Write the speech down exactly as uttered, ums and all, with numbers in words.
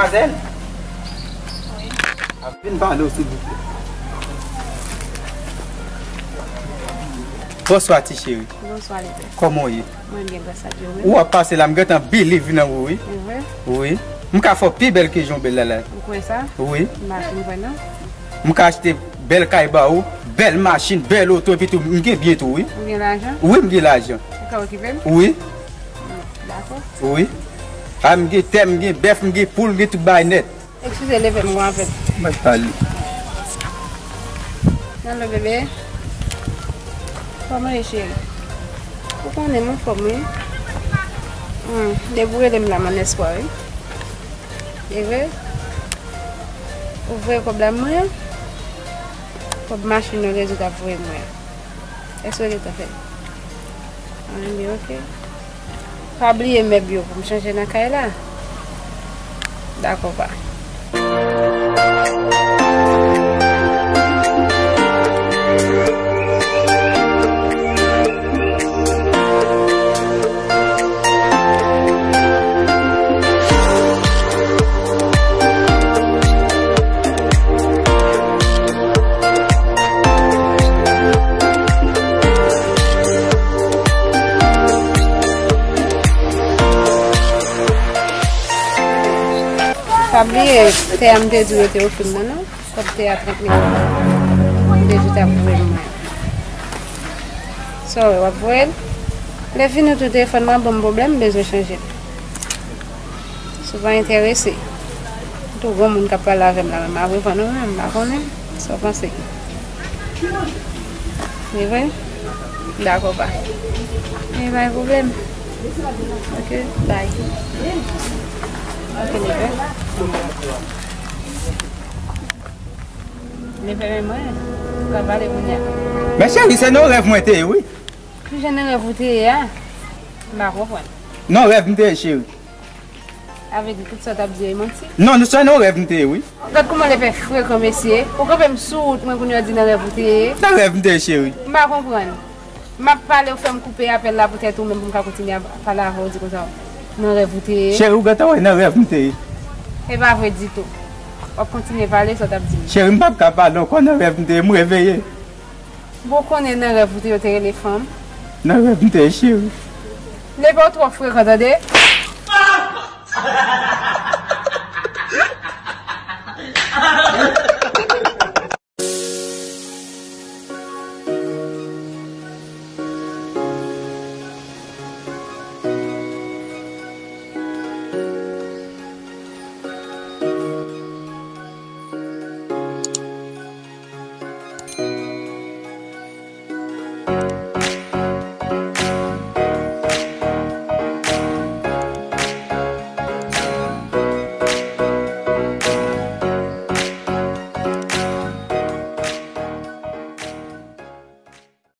Madmwazèl? Vin pale w, silvouplè. Bonswa, ti cheri. Bonswa, Levè. Kòman w ye? Mwen byen, gras a Dye, wi. Ou ap pase la, m gentan believe nan ou, wi. Ou vre? Wi. M ka fè w pi bèl ke jan w bèl la, la. Ou kwè sa? Wi. M pa fin kwè, non. M ka achte bèl kay ba ou, bèl machin, bèl oto, epi tou, m gen byen tou, wi. Ou gen lajan? Wi, m gen lajan. Ou ka okipe m? Wi. Dakò. Wi. A, m gen tè, m gen bèf, m gen poul, m gen tout bagay nèt. Eskize, Levè, m gon apèl. Mwen pale. Alo, bebe. Kòman ye, cheri? Ou konnen m anfòm, wi. Hmm, depi w rele m la, m annèspwa, wi. E vre? Ou voye kòb la mwen? Kòb machin nan Rezo t ap voye mwen. Èske w gentan fè l? Anben, oke. Pa bliye mèb yo pou m chanje nan kay la. Dakò, pa. Pa bliye, tè a m te di w yo te ofri m nan, non? Kòb tè a trant mil goud. M te di w t ap voye m mwen. Sa w wè, w ap voye l? Lè fini w tou telefòn mwen ap ban m pwoblèm, m bezwen chanje l. Si w pa enterese, m tou gon moun k ap pale avè m la, men m ap reponn ou menm, m pa konnen. Sa w panse? Li vre? Dakò, pa. Li pa gen pwoblèm. Oke, bay. Oke, li vre. Li vre, men mwen, ou ka pale kounye a. Men cheri, se nan rèv mwen te ye, wi. Ki jan nan rèv ou te ye a? M pa konprann. Nan rèv m te ye, cheri. Sa vle di tout sa w t ap di a e manti? Non, nou se nan rèv m te ye, wi. Gad kòman lè fè frekan, mesye. Ou kanpe m sou wout mwen kounye a di nan rèv ou te ye. Nan rèv m te ye, cheri. M pa konprann. M ap pale, ou fè m koupe apèl la poutèt ou menm pou m ka kontinye ap pale avè w, di konsa nan rèv ou te ye. Cheri, ou gentan wè nan rèv m te ye. E pa vre ditou. W ap kontinye pale sa w t ap di m. Cheri, m p ap ka pale ankò, nan rèv m te ye, m reveye. Bon, ou konnen nan rèv ou te yo te rele fanm. Nan rèv m te ye, cheri. Lepe w twò frekan, tande?